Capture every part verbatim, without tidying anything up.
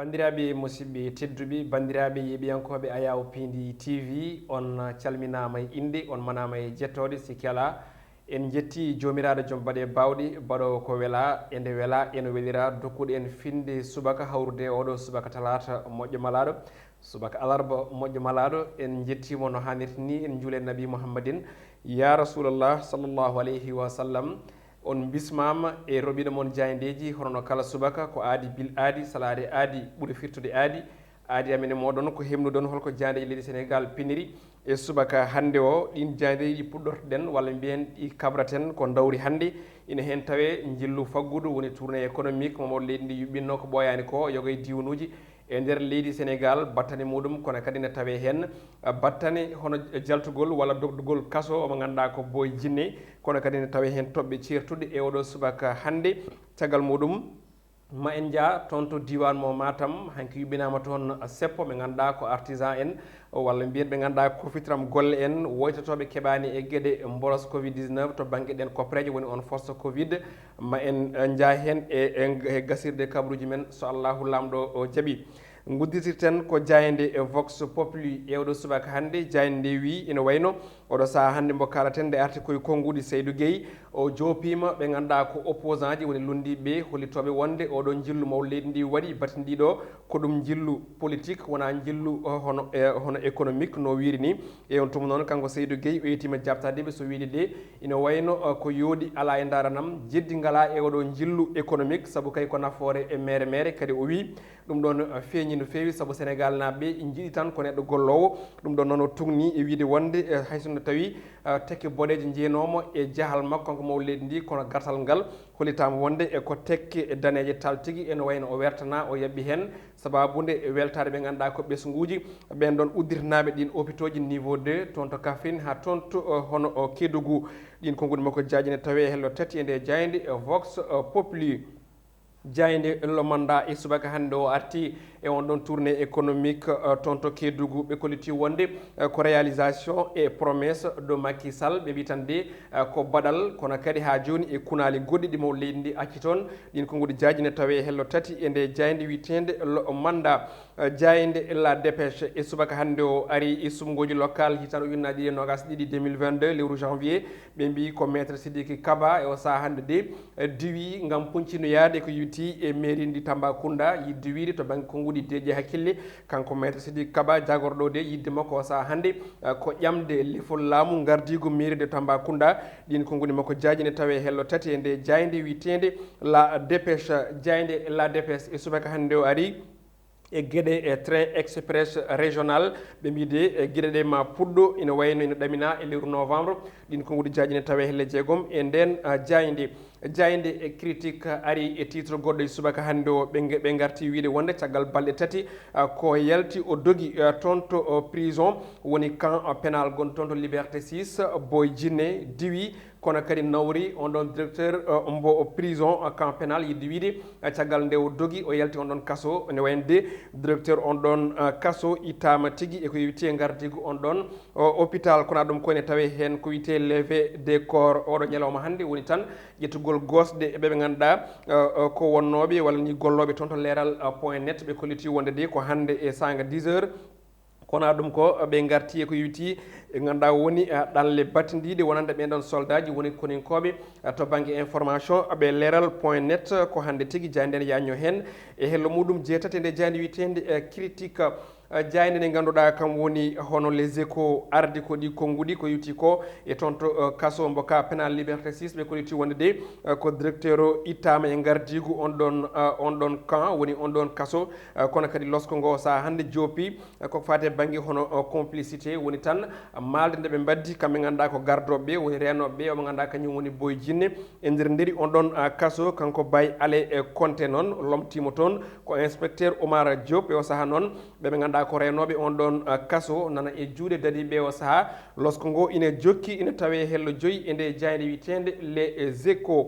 Banndiraaɓe musidɓe tedduɓe, banndiraaɓe yeeɓiyankooɓe Ayaawo Piindi T V, on calminaama e innde, on manaama e jettooɗe, sikke alaa. En njetti Joomiraaɗo Joom Baɗe Baawɗe, baɗoowo ko welaa, e nde welaa, eno welira, dokkuɗo en finde subaka hawrude e oɗo subaka talaata moƴƴo malaaɗo, subaka alarba moƴƴo malaaɗo. En njettiimo no haanirta ni, en njuule Nabi Muhammadin, ya Rasulallah sallallahu alayhi wa sallam. On mbismaama e roɓiɗo mon jaayndeeji, hono no kala subaka, ko aadi bil aadi, salaade aadi, ɓuri firtude aadi. Aadi amen e mooɗon ko hemnudon holko jaayndeeji leydi Senegaal piniri e subaka hannde o. Ɗiin jaayndeeji ɗi puɗɗortoɗen, walla mbiyen ɗi kabraten ko ndawri hannde, ina heen tawee njillu faggudu, woni tournée économique mo mawɗo leydi ndi yuɓɓinno ko ɓooyaani ko, yoga e diiwanuuji e nder leydi Senegaal, battane muɗum, kono kadi ne tawee heen, ah, battane hono jaltugol walla dogdugol kaso mo ngannduɗaa ko Boy Djiné, kono kadi ne tawee heen toɓɓe ceertuɗe e oɗo subaka hannde. Caggal muɗum, ma en njah toon to diiwaan mo Matam, hanki yuɓɓinaama toon seppo ɓe ngannduɗaa ko artisan en, walla mbiyen ɓe ngannduɗaa ko fitiram golle en, woytotooɓe keɓaani e geɗe mboros covid dix-neuf to bannge ɗeen koppereeje, woni on force covid. Ma en, eh, njah heen e, e, e gasirde kabaruuji men, so Allahu Laamɗo o jaɓi. Ngudditirten ko jaaynde e Vox Populi e oɗo subaka hannde. Jaaynde nde wi ina wayno oɗo sahaa hannde mbo kaalaten nde arti koye konnguɗi Seydou Gueye. O joopiima ɓe ngannduɗaa ko opposant ji, woni lunndiiɓe, hollitooɓe wonde oɗo njillu mawɗo leydi ndi waɗi batindiiɗo ko ɗum njillu politique, wonaa njillu, eh, hono, eh, hono économique no wiiri ni. E on tuma noon, kanko Seydou Gueye, o yettiima jaabtaade ɓe, so wiide de, ina wayno, eh, ko yooɗi alaa e ndaranam, jeddi ngalaa e oɗo njillu économique, sabu kay ko nafoore e meere meere. Kadi o wii, ɗum ɗoon, eh, feeñi no feewi, sabu Senegaalnaaɓe njiɗi tan ko neɗɗo golloowo. Ɗum ɗoon noon o tugni e wiide wonde, eh, hay so no tawi, eh, tekke boɗeeje njeenoomo e jahal makko, kanko mawɗo leydi ndi, kono gartal ngal hollitaama wonde e ko tekke daneeje tal tigi, ene wayno o wertanaa, o yaɓɓi heen. Sababu nde weltaare ɓe ngannduɗaa ko ɓesnguuji, ɓeen ɗoon udditanaaɓe ɗiin hôpitaux ji niveau deux, toon to Kaffrine haa toon to, eh, hono, o, Kédougou. Ɗiin konnguɗi makko jaaji ne tawee e hello tati e nde jaaynde, eh, Vox, eh, Populi. Jaaynde Le Mandat e subaka hannde o arti e on ɗoon tournée économique, eh, toon to Kédougou. Ɓe kolliti wonde, eh, ko réalisation et promesse de Macky Sall. Ɓe mbii tan de, eh, ko baɗal, kono kadi haa jooni e kunaali goɗɗi ɗi mawɗo leydi ndi acci toon. Ɗiin konnguɗi jaaji ne tawee e hello tati e nde jaaynde wiyeteende Le Mandat. Eh, jaaynde La Dépêche e subaka hannde o ari e suɓngooji local hitaande ujunnaji ɗiɗi e noogas e ɗiɗi, deux mille vingt-deux, lewru janvier. Ɓe mbii ko Maître Sidiki Kaba e o sahaa hannde de, eh, diwi ngam puncinoyaade ko yowiti e mairie ndi Tambacounda, yidde wiide to bannge konnguɗi deeƴi hakkille. Kanko Maître Sidiki Kaba, jagorɗo de yidde makko o sahaa hannde, eh, ko ƴamde lefol laamu ngardiigu mairie de Tambacounda. Ɗiin konnguɗi makko jaaji ne tawee hello tati e nde jaaynde wiyeteende La Dépêche. Jaaynde La Dépêche e subaka hannde o ari e geɗe e train express régional. Ɓe mbii de, e geɗe ɗe ma puɗɗo, ina wayno ina ɗaminaa e lewru novembre. Ɗiin konnguɗi jaaji ne tawee helle jeegom e ndeen, ah, jaaynde. Jaaynde e Critique ari e titre goɗɗo e subaka hannde o. Ɓe nge-, ɓe ngarti wiide wonde caggal balɗe tati, ah, ko yalti o dogi, ah, toon to, oh, prison, woni camp, ah, pénal gonɗo toon to Liberté six, Boy Djiné diwi, kono kadi nawri on ɗoon directeur, eh, mbo prison, eh, camp pénal, yidde wiide, eh, caggal nde o dogi, o yalti on ɗoon kaso, ne wayde directeur on ɗoon, eh, kaso ittaama tigi e ko yowiti e ngardiigu on ɗoon, o, hôpital. Kono ɗum ko ene tawee heen ko wiyetee levée de corps oɗo ñalawma hannde, woni tan ƴettugol gosɗe e ɓe ɓe ngannduɗaa, eh, eh, ko wonnooɓe walla ni gollooɓe toon to leeral, eh, point net. Ɓe kolliti wonde de ko hannde e saanga dix heures. Kono ɗum ko ɓe ngarti e ko yowiti e ngannduɗaa woni, eh, ɗanle battindiiɗe wonande ɓeen ɗoon soldaaji woni koninkooɓe, eh, to bannge information, ɓe leeral point net. Ko hannde tigi jaaynde nde yaajno heen e hello muɗum jeetati e nde jaaynde wiyeteende, eh, Critique. Eh, jaaynde nde ngannduɗaa kam woni hono Les Échos ardi ko ɗi konnguɗi ko yowiti ko e toon to, eh, kaso mbo ka pénal Liberté six. Ɓe kolliti wonde de, eh, ko directeur o ittaama e ngardiigu on ɗoon, eh, on ɗoon camp, woni on ɗoon kaso, eh, kono kadi losko ngo sahaa hannde joopi. Ko faati e bannge hono, o, complicité, woni tan maalde nde ɓe mbaddi, kamɓe ngannduɗaa ko gardooɓe ɓe, woni reenooɓe ɓe, omo ngannduɗaa kañum woni Boy Djiné, e nder nderi on ɗoon, a, kaso, kanko Baye Alé, e, Konté noon, lomtiima toon ko inspecteur Oumar Diop, e o sahaa noon, ɓe ɓe ngannduɗaa ko reenooɓe on ɗoon, a, kaso, nana e juuɗe dadiiɓe ɓe o sahaa. Losko ngo ina jokki, ina tawee hello joyi e nde jaaynde wiyeteende Les Échos.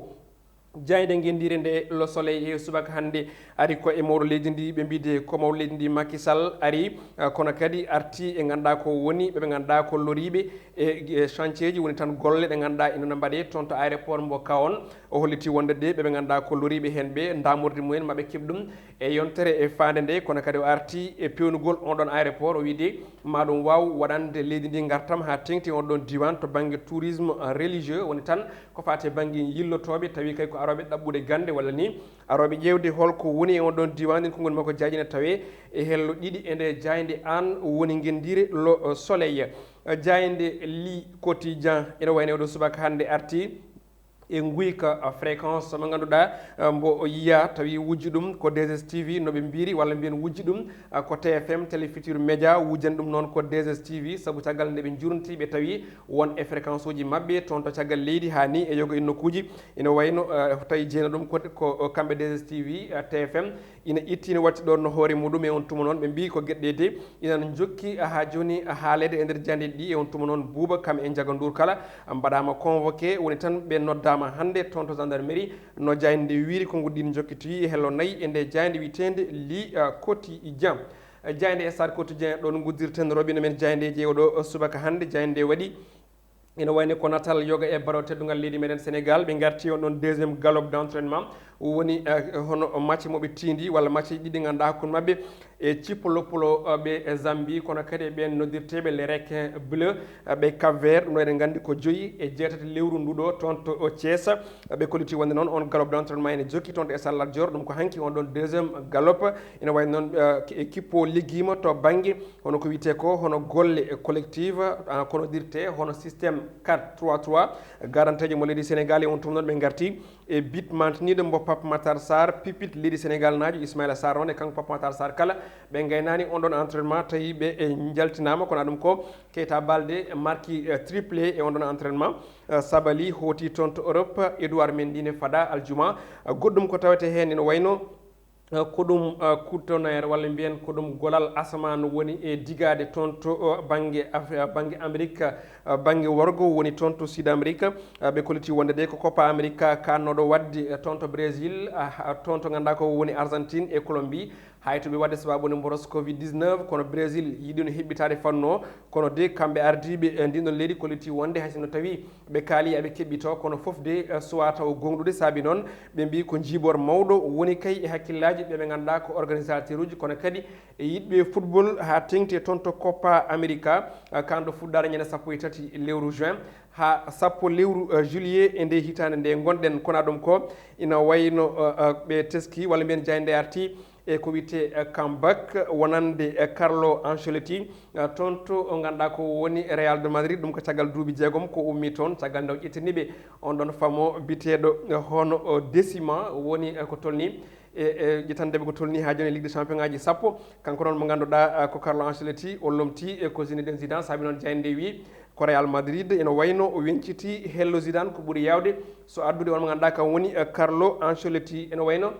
Jaaynde ngenndiire nde Le Soleil e subaka hannde ari ko e mawɗo leydi ndi, ɓe mbiide ko mawɗo leydi ndi Macky Sall ari, eh, kono kadi arti e ngannduɗaa ko woni ɓe ɓe ngannduɗaa ko loriiɓe e, e chantier ji, woni tan golle ɗe ngannduɗaa ina mbaɗee toon to aéroport mbo Kaon. O holliti wonde de ɓe ɓe ngannduɗaa ko loriiɓe heen ɓe, ndaamordi mumen maɓe keɓ ɗum e yontere e faande nde, kono kadi o arti e pewnugol on ɗon aéroport, o wiide ma ɗum waaw waɗande leydi ndi ngartam haa teŋti on ɗon diiwaan to bannge tourisme religieux, woni tan ko faati e bannge yillotooɓe tawi kay ko arooɓe ɗaɓɓude gannde walla ni arooɓe ƴeewde holko woni e on ɗon diiwaan. Ndin konngol makko jaaji ne tawee e hello ɗiɗi e nde jaaynde an woni ngenndiire Le Soleil. Jaaynde Le Quotidien ene wayno oɗo subaka hannde arti e nguyka, a, fréquence mo ngannduɗaa, a, mbo o yiya tawi wujji ɗum ko D S T V no ɓe mbiri, walla mbiyen wujji ɗum, a, ko T F M, Télé Futur Média, wujjani ɗum noon ko D S T V, sabu caggal nde ɓe njurnti ɓe tawi won e fréquence uji maɓɓe toon to caggal leydi haa ni e yoga e nokkuuji. Ina wayno, a, tawi jeeyno ɗum ko, ko kamɓe D S T V, a, T F M, ina itti, ina watti ɗoon no hoore muɗum. E on tuma noon ɓe mbii ko geɗe ɗe ina njokki haa jooni haaleede e nder jaayndeeji ɗi. E on tuma noon Buuba Kam e Njaga Nduur kala mbaɗaama convoqué, woni tan ɓe noddaama hannde toon to gendarmerie no jaaynde nde wiiri. Ko ngu ɗin njokkitoyi e hello nayi e nde jaaynde wiyeteende Le Quotidien. Jaaynde Stade Quotidien ɗoon nguddirten roɓino men jaayndeeji e oɗo subaka hannde. Jaaynde nde waɗi ina wayni ko natal yoga e baro teddungal leydi meɗen Sénégal. Ɓe ngarti on ɗon deuxième galop d'entraînement, woni, eh, hono match mo ɓe tiindi walla match ɗiɗi ngannduɗaa hakkunde maɓɓe e Chipolopolo, eh, ɓe e Zambie, kono kadi e ɓeen noddirteeɓe les Requins Bleus, eh, ɓe Cap Vert. Ɗum ɗo eɗen nganndi ko joyi e jeetati lewru ndu ɗo toon to Thiès. Eh, ɓe kolliti wonde noon on galop d'entraînement ene jokki toon to Stade Lat Dior. Ɗum ko hanki on ɗon deuxième galop. Ina wayi noon, eh, ki-, kippo liggiima to bannge hono ko wiyetee ko, hono golle collective, ah, kono dirte, hono système quatre trois trois, garanteejo mo leydi Sénégal. E on tuma noon ɓe ngarti e bit mantiniiɗo mbo Pape Matar Sarr, pipit leydi Sénégal naajo Ismaïla Sarr noon e kanko Pape Matar Sarr kala, ɓe ngaynaani on ɗon entraînement, tawi ɓe e njaltinaama, kono ɗum ko Keita Balde marki, eh, triplé e on ɗon entraînement. Eh, Sabali hooti toon to Europe, Edouard Mendy ne fada aljuma. Eh, goɗɗum ko tawete heen ene wayno Eh, ko ɗum, eh, coup tonnerre, walla mbiyen ko ɗum golal asamaan woni e digaade toon to, eh, bannge Af-, eh, bannge Amérique, eh, bannge worgo woni toon to Sud Amérique. Eh, ɓe kolliti wonde de ko Copa America kaannooɗo waɗde, eh, toon to Brésil, ah, ah, toon to ngannduɗaa ko woni Argentine e Colombie. Hay to ɓe waɗde sababu nde mboros covid dix-neuf, kono Brésil yiɗino heɓɓitaade fannu o, kono de kamɓe ardiiɓe, eh, ndin ɗon leydi kolliti wonde hay sinno tawi ɓe kaali aɓe keɓɓito, kono fof de, eh, suwaa taw goongɗude. Saabi noon, ɓe mbii ko njiiboor mawɗo woni kay e hakkillaaji ɓe ɓe ngannduɗaa ko organisateur uji, kono kadi e yiɗɓe football haa teŋti e toon to Copa America, eh, kaan ɗo fuɗɗaare ñande sappo e tati lewru juin haa sappo lewru, eh, juillet e nde hitaande nde ngonɗen. Kono ɗum ko ina wayno, eh, eh, ɓe teski walla mbiyen jaaynde arti e ko wiyetee, eh, comeback wonande, eh, Carlo Ancelotti, eh, toon to o ngannduɗaa ko woni Real de Madrid. Ɗum ko caggal duuɓi jeegom ko ummi toon, caggal nde o ƴettini ɓe on ɗon famo biteeɗo, eh, hono, o Decima woni, eh, ko tolni e, e ƴettande ɓe ko tolni haa jooni Ligue des Champions ngaaji sappo. Kanko noon mo ngannduɗaa, eh, ko Carlo Ancelotti, o lomti, eh, ko Zinedine Zidane. Saabi noon jaaynde nde wii ko Real Madrid ene wayno o wenciti hello Zidane ko ɓuri yaawde so addude on mo ngannduɗaa kam woni, eh, Carlo Ancelotti. Ene wayno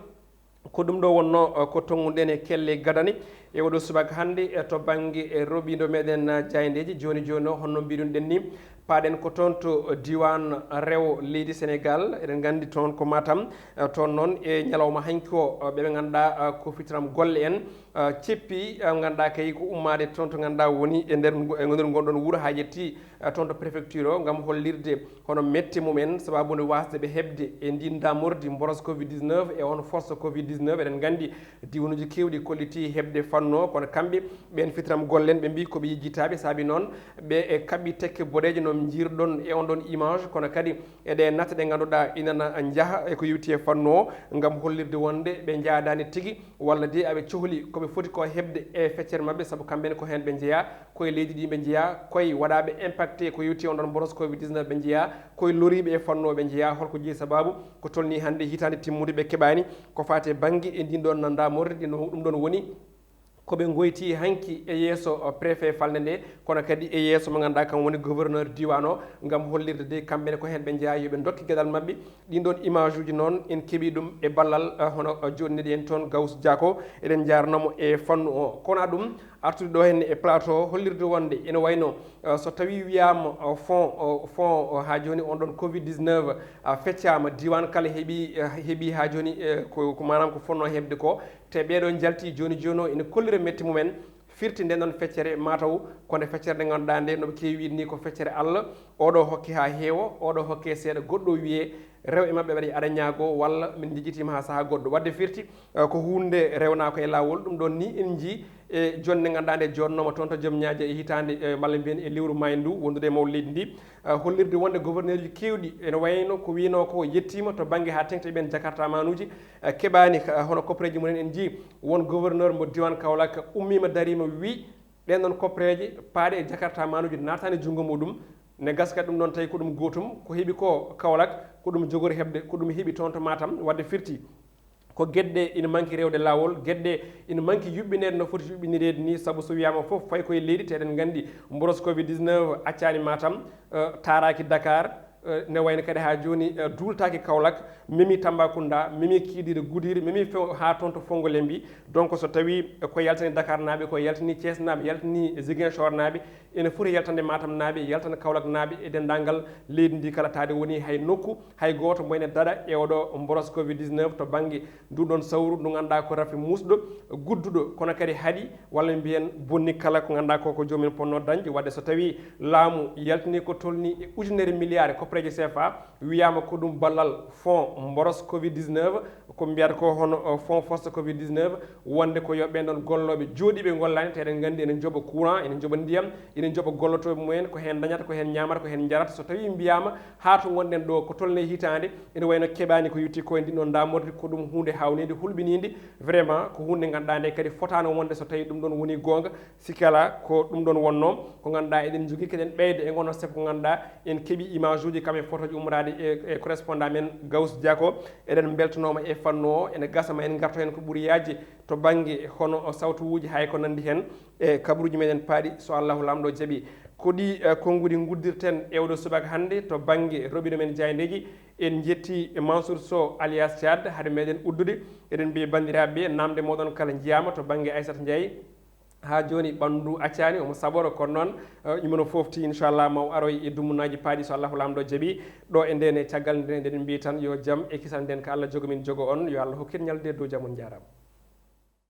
ko ɗum ɗo wonnoo, eh, ko tonnguɗen e kelle gadane e oɗo subaka hannde, eh, to bannge, eh, roɓindo meɗen, eh, jaayndeeji. Jooni jooni o, honno mbiɗun ɗen ni, paaɗen ko toon to diiwaan rewo leydi Sénégal. Eɗen nganndi toon ko Matam, eh, toon noon e ñalawma hanki o, eh, ɓe ɓe ngannduɗaa, eh, ko fitiram golle en, eh, ceppi, eh, ngannduɗaa kay ko ummaade toon to ngannduɗaa woni e nder ngo-, e nder ngon ɗon wuro haa yetti, eh, toon to préfecture o ngam hollirde hono mette mumen, sababu nde waasde ɓe heɓde e ndin ndaamordi mboros covid dix-neuf e on force covid dix-neuf. Eɗen nganndi diiwanuuji keewɗi kolliti heɓde fannu o, kono kamɓe ɓeen fitiram golle en, ɓe mbii ko ɓe yejjitaaɓe, saabi noon ɓe e kaɓɓi tekke boɗeeje no njiirɗon e on ɗon image, kono kadi e ɗe natta ɗe ngannduɗaa inana njaha e ko yowiti e fannu o, ngam hollirde wonde ɓe njaadaani tigi, walla de aɓe cohli ko ɓe foti ko heɓde e feccere maɓɓe, sabu kamɓe ne ko heen ɓe njeyaa. Koye leydi ndi ɓe njeyaa, koye waɗaaɓe impacté ko yowiti on ɗon mboros covid dix-neuf ɓe njeyaa, koye loriiɓe e fannu o ɓe njeyaa. Holko jeyi sababu ko tolni hannde hitaande timmude ɓe keɓaani ko faati e bannge e ndin ɗon ndaamordi? Ɗum ɗon woni ko ɓe ngoyti hanki e yeeso, o, préfet falnde nde, kono kadi e yeeso mo ngannduɗaa kam woni gouverneur diiwaan o, ngam hollirde de kamɓe ne ko heen ɓe njeyaa yo ɓe ndokke geɗal maɓɓe. Ɗin ɗon image uji noon en keɓii ɗum e ballal, eh, hono, eh, jooɗniiɗo en toon Gaus Diako. Eɗen njaarnoo mo e fannu o. Kono ɗum, artude ɗo henne e plateau, hollirde wonde ene wayno, eh, so tawi wiyama, eh, fond, eh, fond, eh, ha joni on ɗon covid dix-neuf, eh, feccama, diwan kala heeɓi, eh, heeɓi ha joni, eh, ko, ko manam ko fonno heɓde ko, te ɓeɗo jalti joni joni o ene kollira metti mumen, firti nden ɗon feccere mataw, ko nde feccere nde ganduɗa nde, noɓe kewi wiide ni ko feccere Allah, oɗo hokke ha heewa, oɗo hokke seeɗa, goɗɗo wiye, rew e maɓɓe ɓeɗa aɗa ñaago walla min jejjitima ha saaha goɗɗo. Wadde firti, eh, ko hunde rewna ko e lawol. Ɗum ɗon ni en jii e jonde ganduɗa nde jonnoma toon to joom ñaaje e hitande, eh, malla mbiyen e lewru maayo ndu wondude e mawɗo leydi ndi, eh, hollirde wonde gouverneur uji kewɗi ene wayno ko wino ko yettima to banggue ha tengti ɓen jakarta manuji, eh, keɓani, eh, hono koppareji mumen. En jii won gouverneur mo diwan Kaolack ummima darima wi ɗen ɗon koppareje paaɗe e jakarta manuji natani junngo muɗum. Ne gaska ɗum ɗon tawi ko ɗum gotum, ko heɓi ko Kaolack, ko ɗum jogori heɓde, ko ɗum heɓi toon to Matam. Wadde firti ko geɗɗe ina manki rewde lawol, geɗɗe ina manki yuɓɓineede no foti yuɓɓinireede ni, sabu so wiyama fof fayi koye leydi, te eɗen gandi mboros covid dix-neuf accani Matam, eh, taraki Dakar, eh, ne wayno kadi ha joni, eh, duultaki Kaolack, memi Tambacounda, memi Kidira, Goudiri, memi few ha toon to Fongolembi. Donc so tawi ko yaltani Dakar naaɓe, ko yaltani Thiès naaɓe, yaltani Ziguinchor naaɓe, ene foti yaltande Matam naaɓe, yaltana Kaolack naaɓe e denndaangal leydi ndi kala, taade woni hay nokku, hay gooto mo ene daɗa e oɗo mboros covid dix-neuf to bannge ndu ɗon sawru ndu ngannduɗaa ko rafi muusɗo, gudduɗo, kono kadi haaɗi, walla mbiyen bonni kala ko ngannduɗaa ko, ko joomum en ponno dañde. Wadde so tawi laamu yaltini ko tolni e ujunere milliard koppareeje C F A, wiyaama ko ɗum ballal fond mboros covid dix-neuf, ko mbiyata ko hono, o, fond force covid dix-neuf, wonde ko yo ɓen ɗon gollooɓe jooɗiiɓe ngollaani, te eɗen nganndi ene njoɓa courant, ene njoɓa ndiyam, ene njoɓa gollotooɓe mumen, ko heen ndañata, ko heen ñaamata, ko heen njarata. So tawii mbiyaama haa to ngonɗen ɗo, ko tolnee hitaande, ene wayno keɓaani ko yotti ko e ndin ɗon ndaamordi, ko ɗum huunde haawninde, hulɓininde. Vraiment, ko huunde ngannduɗaa nde kadi fotaano wonde so tawii ɗum ɗon woni goonga. Sikki alaa ko ɗum ɗon wonnoo, ko ngannduɗaa eɗen njogii, keɗen ɓeyda e ngono step ko ngannduɗaa en keɓii image uji kam e photo ji ummoraade e, e correspondant men Gaus Diako. Eɗen mbeltanooma e fannu o, ene gasa ma en ngarto heen ko ɓuri yaajde to bannge hono o sawtuwuuji hay ko nanndi heen e kabaruuji meɗen paaɗi so Allahu Laamɗo jaɓii. Ko ɗi, eh, konnguɗi nguddirten e oɗo subaka hannde to bannge roɓiɗo men jaayndeeji. En njetti Mansour Sow alias Thiat hade meɗen uddude. Eɗen mbiya banndiraaɓe, naamnde mooɗon kala njiyaama to bannge Aissata Ndiaye. Haa jooni ɓanndu accaani, omo saɓora, kono noon, eh, imo no foofti, inchallah, maw aroy e dummunaaji paaɗi, so Allahu Laamɗo jaɓii. Ɗo e ndeen e caggal nde, nde eɗen mbiyi tan yo jam e kisal nden ko Allah jogo min, jogo on, yo Allah hokkir ñalde dow jam, on njaaraama.